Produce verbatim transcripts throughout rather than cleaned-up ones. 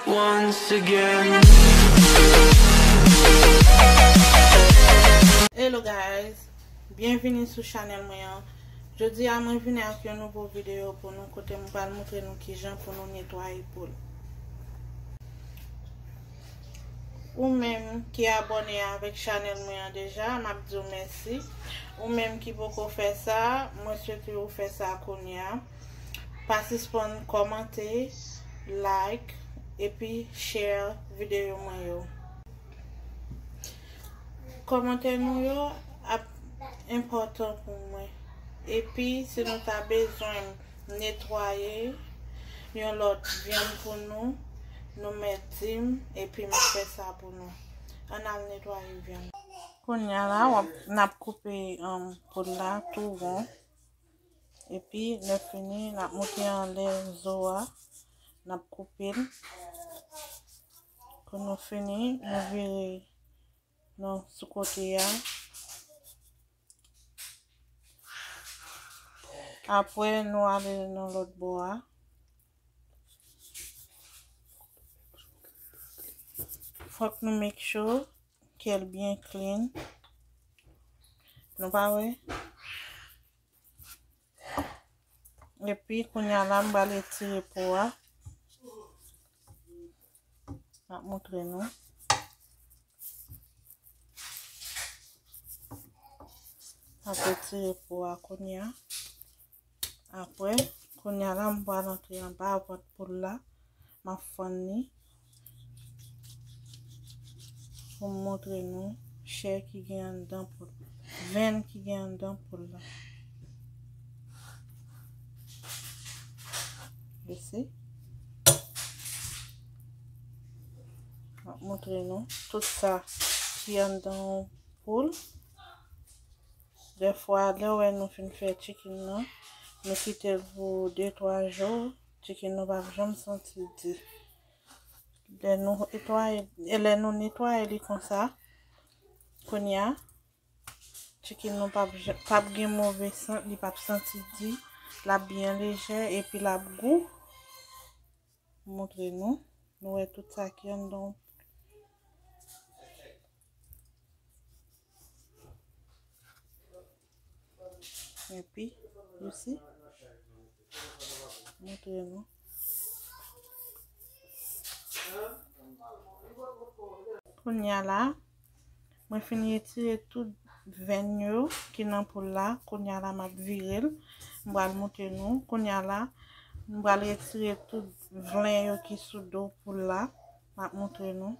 once again. Hello guys, byenvini sou chanèl mwen an. Jodi a mwen vini ak yon nouvo videyo pou nou, kote m pral montre nou kijan pou nou netwaye poul. Ou menm ki abòne avèk chanèl mwen an deja, m ap di w mèsi. Ou menm ki poko fè sa, mwen swete w fè sa kounye a. Pa sispann kòmante, like, epi share videyo mwen yo. Kòmantè nou yo ap enpòtan pou mwen. Epi, si nou ta bezwen netwaye yon lòt vyann pou nou, nou mèt di m, epi m ap fè sa pou nou. Ann al netwaye vyann. Kounye a la, w ap, n ap koupe, um, poul la tou won. Epi, lè fini, n ap moute anlè zo a. N ap koupe l. Kou nou fini, nou vire nan sou kote a. Apre, nou ale nan lòt bò a. Fòk nou make sure ke l byen clean. Nou pa wè? Epi, kounye a la, m pral retire po a. M ap montre nou. M ap retire po a kounye a. Apre, kounye a la, m pral antre anba vant poul la. M ap fann li. Pou m montre nou chè ki gen anndan poul. Venn ki gen anndan poul la. You see? M ap montre nou tout sa ki anndan yon poul. Dèfwa, lè w wè nou fin fè chicken nan, nou kite l pou de twa jou, chicken nou p ap janm santi di. Lè nou netwaye, e lè nou netwaye li konsa, kounye a, chicken nou p ap ja-, p ap gen move sant, li p ap santi di, l ap byen lejè, epi l ap gou. Montre nou, nou wè tout sa ki anndan. Epi, you see? Montre nou. Kounye a la, mwen fin retire tout venn yo ki nan poul la. Kounye a la, m ap vire l. M pral montre nou. Kounye a la, m pral retire tout vlen yo ki sou do poul la. M ap montre nou.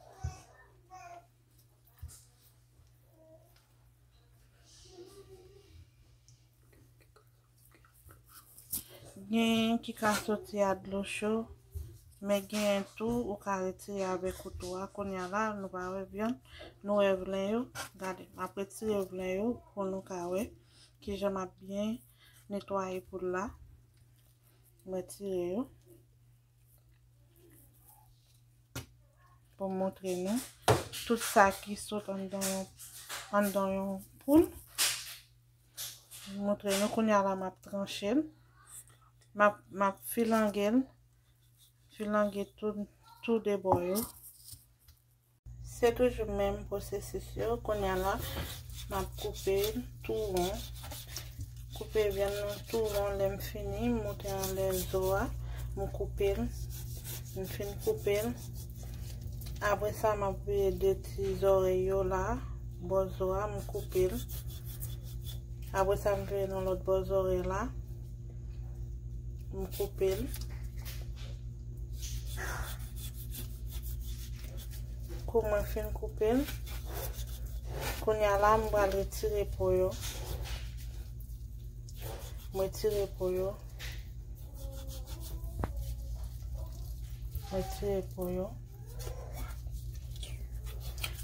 Gen ki ka soti a dlo cho, men gen tou ou ka retire avèk kouto a. Kounye a la, nou pa wè vyann, nou wè vlen yo. Gade, m ap retire vlen yo pou nou ka wè kijan m ap byen netwaye poul la. M retire yo. Pou m montre nou tout sa ki sot anndan yon, anndan yon poul. M montre nou kounye a la m ap tranche l. M ap, m ap filange l. Filange tou, tou de bò yo. Se toujou menm pwosesis yo. Kounye a la, m ap koupe l tou won. Koupe vyann nan tou won. Lè m fini, m moute anlè zo a. M koupe l. M fin koupe l. Apre sa, m ap vire de ti zòrèy yo la, bò zo a, m koupe l. Apre sa, m vire nan lòt bò zòrèy la. M koupe l. Kou mwen fin koupe l, kounye a la, m pral retire po yo. M retire po yo. M retire po yo.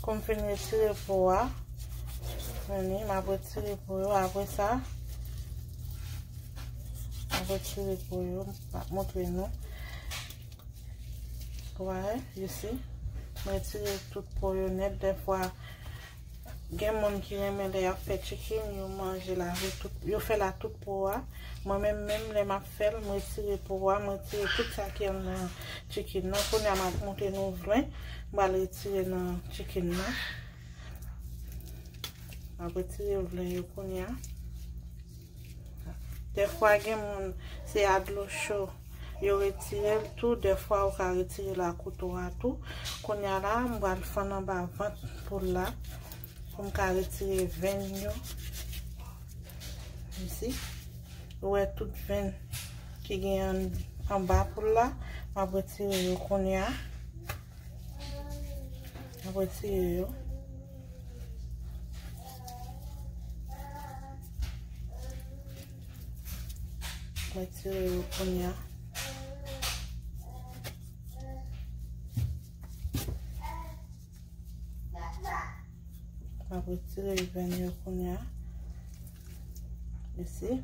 Kou m fin retire po a, kounye a m ap retire po yo. Apre sa, m ap retire po yo, m ap montre nou. Ou wè, you see? M retire tout po yo nèt. Dèfwa, Gen moun ki renmen lè y ap fè chicken, yo manje l avèk tout, yo fè l ak tout po a. Mwen menm, menm lè m ap fè l, m retire po a, m retire tout sa ki anndan chicken nan. Kounye a, m ap montre nou vlen m pral retire nan chicken nan. M ap retire vlen yo kounye a. Dèfwa gen moun, se a dlo cho yo retire l tou, dèfwa ou ka retire l a kouto a tou. Kounye a la, m pral fann anba vant poul la pou m ka retire venn yo. Isi, ou wè tout venn ki gen an, anba poul la, m ap retire yo kounye a. M ap retire yo. M retire yo kounye a. M ap retire venn yo kounye a. Isi.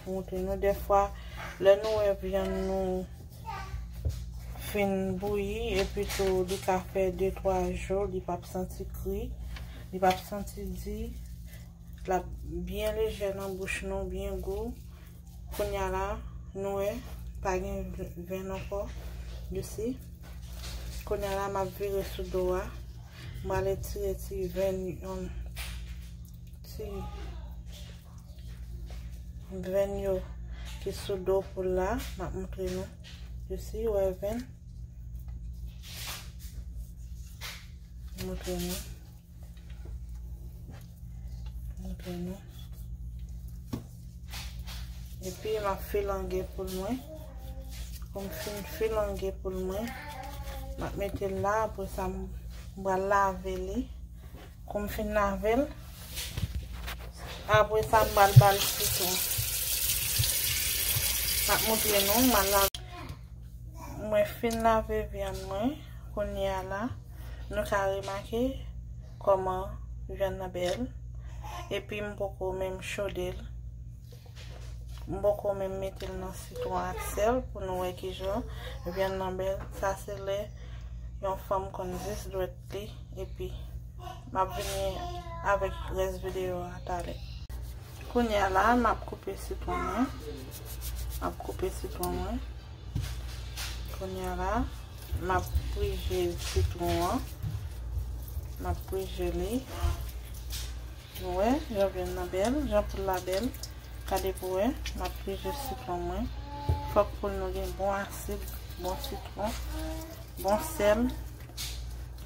Montre nou dèfwa, lè nou wè vyann nou fin bouyi, epi tou li ka fè de twa jou, li p ap santi kri, li p ap santi di, l ap byen lejè nan bouch nou, byen gou. Kounye a la, nou wè, pa gen venn ankò, you see. Kounye a la, m ap vire sou do a, m pral retire ti venn, um, ti venn yo ki sou do poul la, m ap montre nou. You see, wè venn. Montre nou. Montre nou. Epi, m ap filange poul mwen. Kou m fin filange poul mwen, m ap mete l la, apre sa, m pral lave li. Kou m fin lave l, apre sa, m pral ba l sitwon. M ap montre nou, m al lave. Mwen fin lave vyann mwen, kounye a la, nou ka remake kòman vyann nan bèl. Epi, m poko menm chode l. M poko menm mete l nan sitwon ak sèl pou nou wè kijan vyann nan bèl. Sa se lè yon fanm konn zis dwèt li, epi m ap vini avèk rès videyo a talè. Kounye a la, m ap koupe sitwon mwen. M ap koupe sitwon mwen. Kounye a la, m ap prije sitwon an. M ap prije li. Nou wè, jan vyann nan bèl, jan poul la bèl. Gade pou wè, m ap prije sitwon mwen. Fòk poul nou gen bon asid, bon sitwon, bon sèl.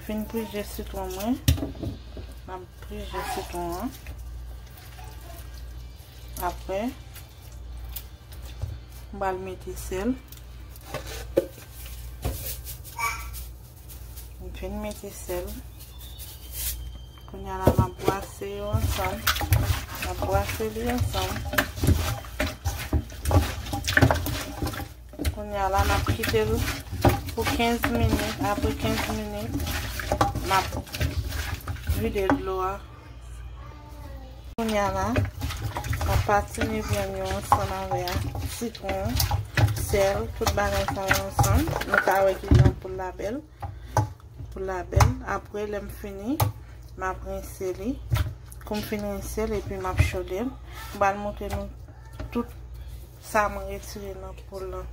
Fin prije sitwon mwen, m ap prije sitwon an. Apre, m pral mete sèl. M fin mete sèl. Kounye a la, m ap bwase yo ansanm. M ap bwase li ansanm. Kounye a la, m ap kite l pou kenz minit. Apre kenz minit, m ap vide dlo a. Kounye a la, m ap patine vyann yo ansanm avè sitwon, sèl, tout bagay sa yo ansanm. Nou ka wè kijan poul la bèl. Poul la bèl. Apre, lè m fini, m ap rense li. Kou m fin rense l, epi m ap chode l. M pral montre nou tout sa mwen retire nan poul lan.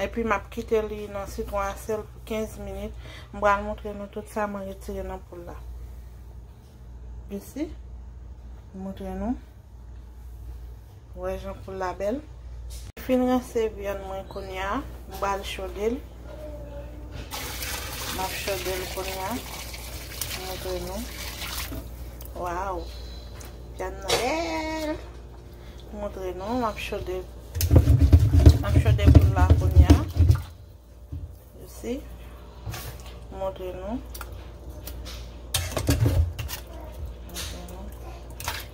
Epi, m ap kite li nan sitwon a sèl pou kenz minit. M pral montre nou tout sa mwen retire nan poul la. Isi, montre nou. Wè jan poul la bèl. Fin rense vyann mwen kounye a, m pral chode l. M ap chode l kounye a. Montre nou. Waw. Vyann nan bèl. Montre nou, m ap chode. M ap chode poul la kounye a. You see? Montre nou. Montre nou.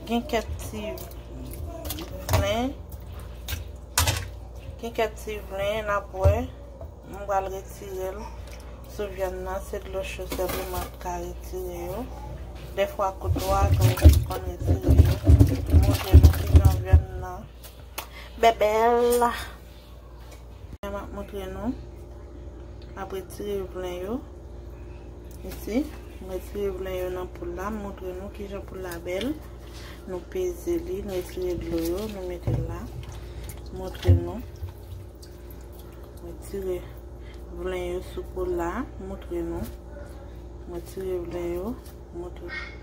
Gen kèk ti vlen. Gen kèk ti vlen n ap wè. M pral retire l sou vyann nan. Se dlo cho sèlman m ka retire yo. Dèfwa kouto a tou konn retire yo. Montre nou kijan vyann nan bèl bèl. M ap montre nou. M ap retire vlen yo. Isi, M retire vlen yo nan poul la, m montre nou kijan poul la bèl. Nou peze li, n retire dlo yo, nou mete l la. Montre nou. M retire vlen yo sou poul la, montre nou. M retire vlen yo, montre nou.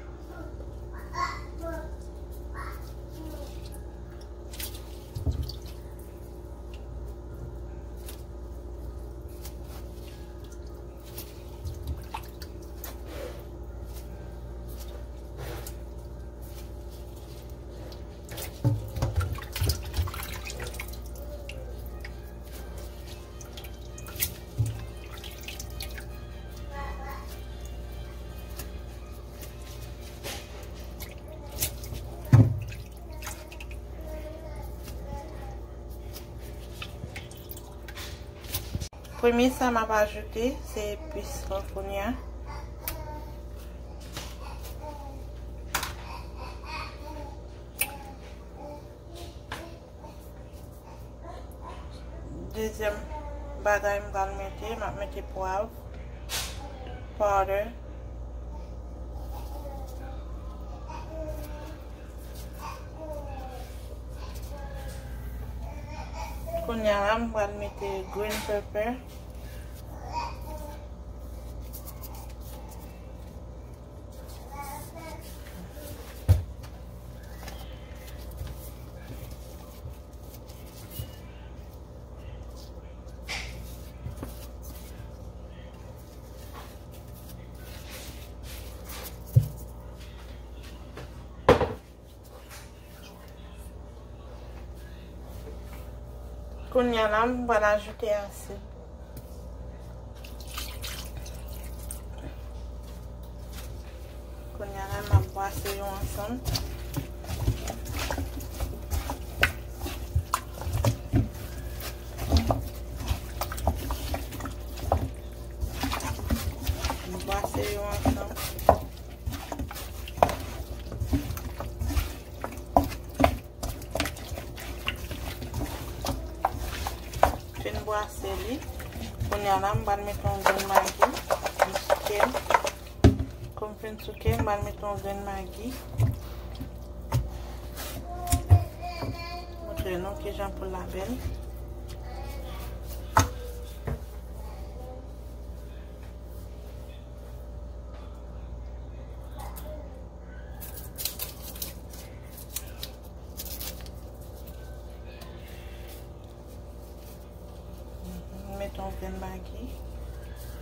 Premye sa m ap ajoute, se epis mwen kounye a. Dezyèm bagay m pral mete, m ap mete pwav powder. Kounye a la, m pral mete green pepper. Kounye a la, m pral ajoute asid. Kounye a la, m ap bwase yo ansanm. M bwase yo ansanm. Fin bwase li. Kounye a la, m pral mete yon grenn magi. M souke l. Kou m fin souke, m pral mete yon grenn magi. Montre nou kijan poul la bèl. M mete yon grenn magi.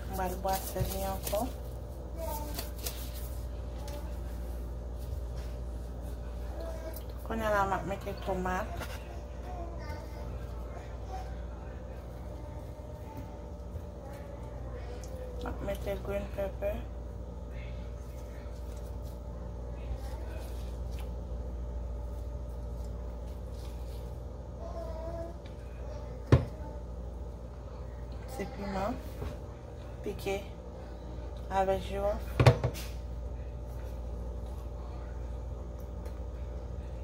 M pral bwase li ankò. Kounye a la, m ap mete tomat. M ap mete green pepper. Ti piman pike avèk jiwòf.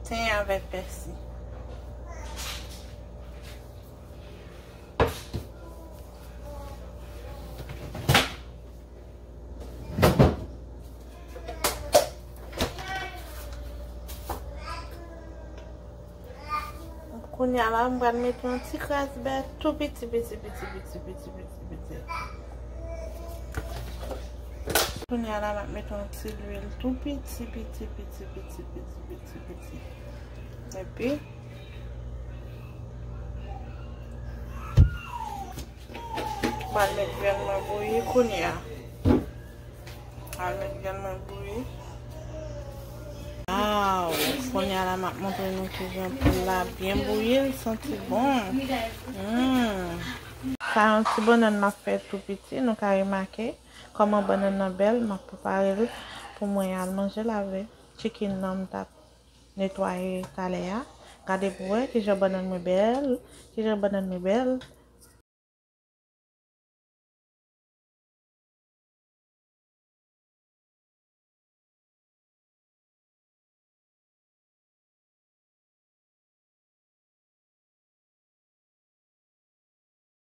Ten avèk pèsi. Kounye a la, m pral mete yon ti kras bè tou piti, piti, piti. Kounye a la, m ap mete yon ti lwil tou piti, piti, piti. Epi, m pral met vyann mwen bouyi kounye a. Pral met vyann mwen bouyi. Waw! Kounye a la, m ap montre nou kijan poul la byen bouyi, l santi bon. Mm. Sa yon ti bannann m ap fè tou piti, nou ka remake kòman bannann nan bèl, m ap prepare l pou mwen al manje l avè chicken nan m t ap netwaye talè a. Gade pou wè kijan bannann mwen bèl, kijan bannann mwen bèl.